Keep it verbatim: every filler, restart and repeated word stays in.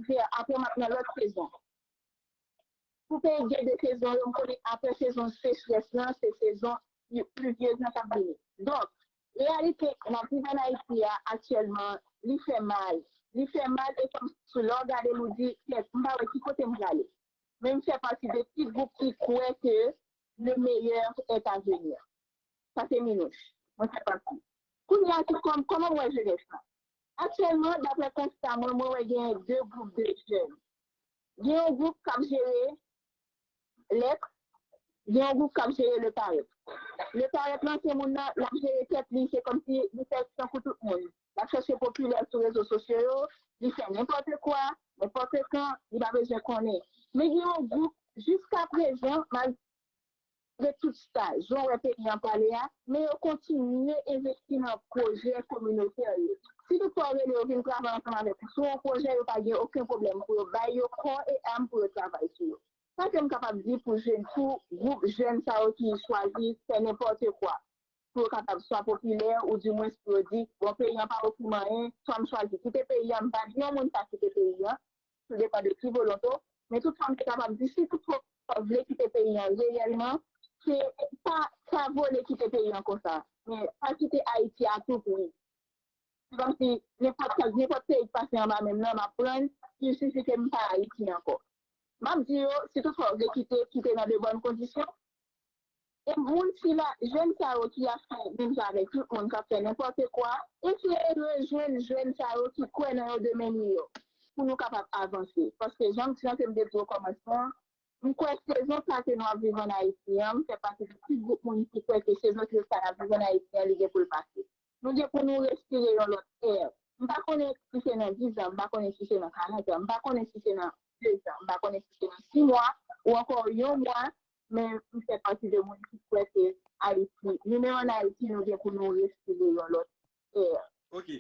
Apre, apre m ap nan lòt sezon. Pou peyi gen de sezon yo, m konnen apre sezon sechrès lan, se sezon plivyez lan k ap vini. Donk, reyalite n ap viv ann Ayiti a aktyèlman, li fè mal. Li fè mal e kòm si lè w gade l ou di, kèt, m pa wè ki kote m prale. Men m fè pati de ti gwoup ki kwè ke le meilleur est à venir. Sa se Minouch. Mwen fè pati. Kounye a, ki kòm, kòman m wè jenès la? Aktyèlman, daprè konsta mwen, mwen wè gen de gwoup de jèn. Gen yon gwoup k ap jere lèt, gen yon gwoup k ap jere le parèt. Le parèt lan, se moun nan, l ap jere tèt li, se kòmsi li fè tankou tout moun. L ap chèche popilè sou rezo sosyo yo, li fè nenpòt kwa, nenpòt kan, li pa bezwen konnen. Men gen yon gwoup, jiska prezan, malgre tout staj, jan w wè peyi an prale a, men yo kontinye envesti nan pwojè kominotè yo. Si toutfwa w rele yo vin travay ansanm avèk ou sou yon pwojè, yo pa gen okenn pwoblèm pou yo bay yo kò e am pou yo travay sou yo. Sa ke m kapab di pou jèn, pou gwoup jèn sa yo ki chwazi fè nenpòt kwa, pou yo kapab swa popilè ou dimwens pou yo di, bon, peyi an pa ofri m anyen, swa m chwazi kite peyi an, m pa di yon moun pa kite peyi an, tou depann de ki volonte w, men toutfwa m te kapab di, si toutfwa w vle kite peyi an reyèlman, se pa, pa vole kite peyi an konsa, men pa kite Ayiti a tou pri. Se kòmsi nenpòt sa, nenpòt peyi k pase anba men m nan, m ap pran l, il suffit ke m pa Ayiti ankò. M ap di yo, si toutfwa w vle kite, kite nan de bòn kondisyon. E moun sila, jèn sa yo ki ap fè menm jan avèk tout moun k ap fè nenpòt kwa, eseye rejwenn jèn sa yo ki kwè nan yon demen miyò pou nou kapab avanse. Paske jan m di, jan ke m te di okòmansman, m kwè sezon sa ke nou ap viv ann Ayiti an, m fè pati de ti gwoup moun ki kwè ke sezon trist sa n ap viv ann Ayiti an, li gen pou l pase. Nou gen pou nou respire yon lòt è. M pa konnen si se nan diz an, m pa konnen si se nan karant an, m pa konnen si se nan de zan, m pa konnen si se nan sis mwa ou ankò yon mwa, men m fè pati de moun ki kwè ke Ayiti, nou menm ann Ayiti, nou gen pou nou respire yon lòt è. Ok.